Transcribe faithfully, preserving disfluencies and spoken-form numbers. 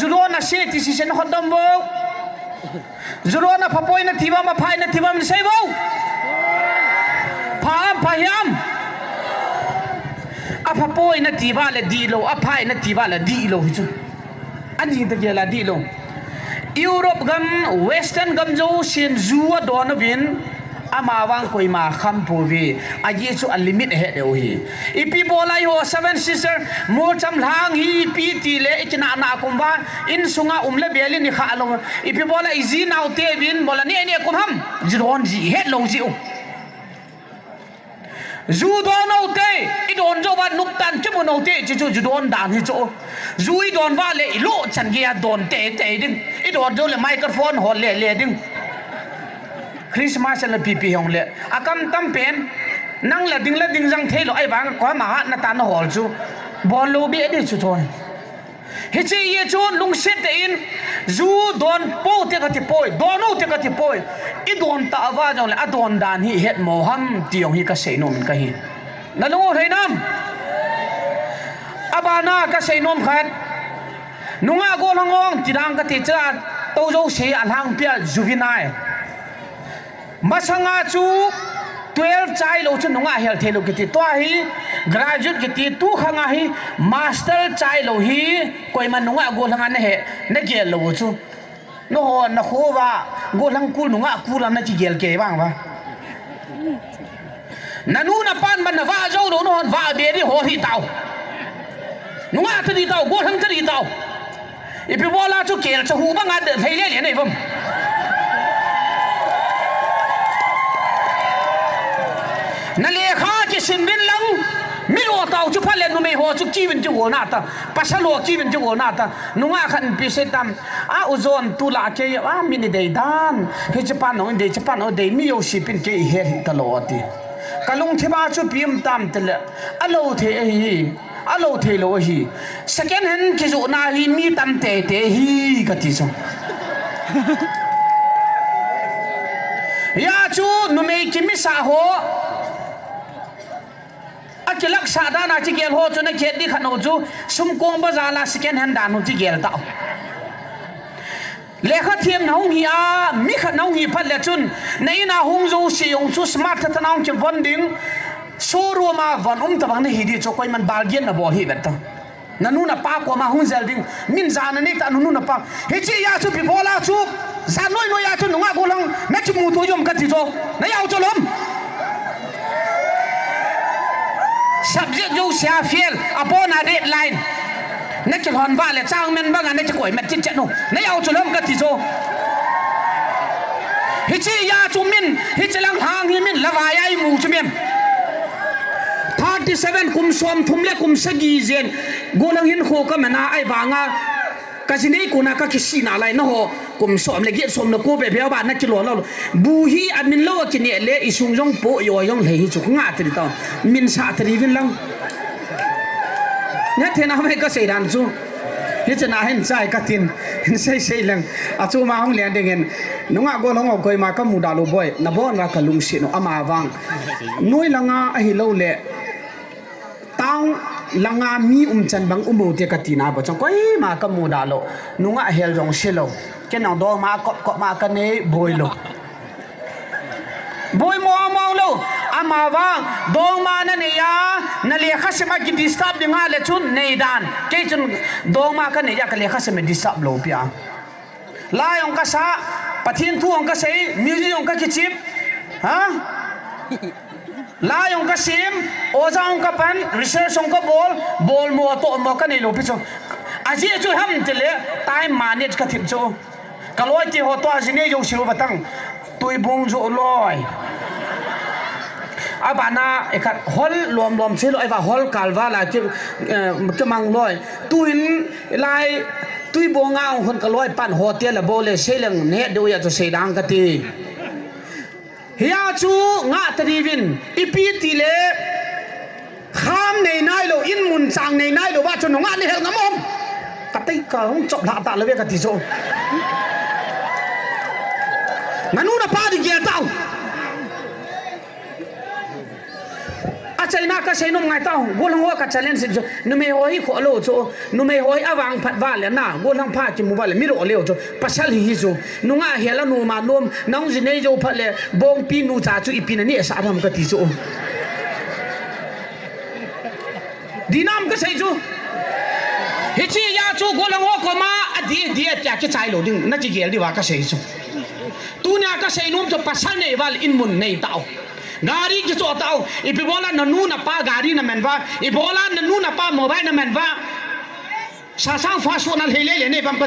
Ju don ase ti sese na hotdom bou. Ju don aphapoi nati uvam, aphai nati uvam sei bou. Pha am, pha hiam? Aphapoi nati uva le dihlou, aphai nati uva le dihlou hi chu. Ani ta gel a dihlou. Europe gam, Western gam jousen ju adon uvin, amavang koima kham pouve. Ajeh chu a limit ahet u hi. Ipi bola eiho Seven Sister, Molcham lhang hi ipi tile, ikinah nah kum uva, insunga um le bel in ikhah lou. Ipi bola iji nao teuvin, mola neh neh kum ham, ju don ji, het lou ji u. Ju don u te, idon jou uva nuptan kimu nau te, chuchu ju don dan hi chu. Ju idon uva le ilo chan geiya don teitei ding. Idon jou le microphone hol lele ding. Christmas le pipi hong le. Akam tam pen. Nang la ding la ding jang theilou ahivang koima hatna tah nahol chu. Bol lou be ding chu thoi. Hiche hi chu lungset tah in, ju don pou te kati poi, don u te kati poi. Idon tah uva jongle, adon dan hi ihet mo ham ti jong hi kasei nom in kahi. Nalung u thei nam? Abana kasei nom khat. Nungah gollhang ong ti dang kati cha, tou jouse alhangpia juvenile. Masanga chu twelve chai lou chu nungah hel thei lou kiti. Tua hi graduate kiti, tu khanga hi master chai lou hi koima nungah gollhang a nahe, nagel lou chu. Nangho, nakho uva, gollhang kul nungah kul a nakigel kei vang uva. Nanu napan man navah jou lou, nangho vah be di ho hi tao. Nungah ta di tao, gollhang ta di tao. Ipi bola chu kelcha hu banga lhei lele nei vom. Na lekha kisim vin lang, mi lo tao chu phat le numei ho chu kiuvin kigol nata, pasal ho kiuvin kigol nata, nungah khat in ipi sei tam, a u jon tu la kei, a min idei dan, hiche pa nong idei, hiche pa nong idei, mi jouse pin kei ihet hih talou ati. Kalungthim a chu ipi um tam tile, alou thei ahi. Alou thei lou ahi. Second hand kijohna hi mi tam teitei ahi kati chu. Hia chu numei kimisah ho. Akilaksah dan a kigel ho chu nahet di khat nau chu. Sumkong bazar la second hand dan u kigel tao. Lekha them nahung hi a, mi khat nahung hi phat le chun, na in a hung jouse jong chu smart tah tah nahung kivon ding, showroom a von um tabang nahi di chu koiman bargain nabol hih vet ta. Nanu napa koma hung jel ding, min jana nei tah nanu napa. Hiche a chu ipi bola chu, jan noi noi a chu nungah gollhang, nakimuto jom kati chu, najao chu lom. Subject jouse a fail, abona deadline. Nakilhon vah le chang men banga nakikoi met chet chet nu. Najao chu lom kati chu. Hiche a chu min, hiche lang lhang hi min lavai a imu chu min. Thirty seven kum som thum le kum sagi jen. Gollhang hinkho kaman a ahivanga. Kajinei kona kakisihna lai nangho. Kum som le get som le ko be be ba nakilo lou. Bu hi amin lou akineh le isung jong po yo jong lhei hi chu kangah tadi tao. Min sah tadi vin lang. Nathei na mai kasei dan chu. Hiche na hin chai katin. Hin sei sei lang. Achuma hung len ding hin. Nungah gollhang ho koima kamu da lou boi. Nabon uva kalungset u amavang. Noi langa ahilou le. Town langa mi umchan bang um u te kati na bou chang koima kamu da lou. Nungah hel jong se lou. Kei nang dongma kop kop ma kanei boi lou. Boi mo mo lou. Amavang dongma nanei a, na lekha sim a kidisturb ding a le chun nei dan. Kei chun dongma kanei a kalekha sim a disturb lou pi a. La jong kasa, Pathen thu jong kasei, music jong kakichip. Ha? La jong kasim, oja jong kapan, research jong kabol, bol mo toh mo kanei lou pi chu. Ajeh chu ham tile, time manage kathip chu. Kaloi te ho toh ajinei jouse u batang. Tuibong jo loi. Abana, ekhat hol lom lom che loi, ava hol kalva la ki, eh, kimang loi. Tuin, lai, Tuibong a hung khun kaloi pan hotel a bol le sei leng nahet diu a chu sei dang kati. Hia chu ngah tadi vin, ipi tile, kham nei nailou, in mun chang nei nailou, ba chu nungah nahel ngam um. Katei kahung chop lha ta lou ve kati chu. Nanu napa di gel tao. A Seina kasei nom ngai tao, golhang ho ka challenge chu, numei ho hi kholou chu, numei ho hi avangphat uva le na, golhang pha kimu uva le, mi lou leu chu, pasal hi hi chu, nungah hel a numa nom, nang ji nei jou phat le, bongpi nu cha chu ipi na neh sah ham kati chu. Dinam kasei chu. Hiche a chu golhang ho koma, adih, dih, tia kichai lou ding, na kigel diuva kasei chu. Tunia kasei nom chu pasal nei uva le in mun nei tao. Gari kichoh tao. Ipi bola nanu napa gari na man uva. Ipi bola nanu napa mobile na man uva. Sasang fast food na lhei lele nei uvam ka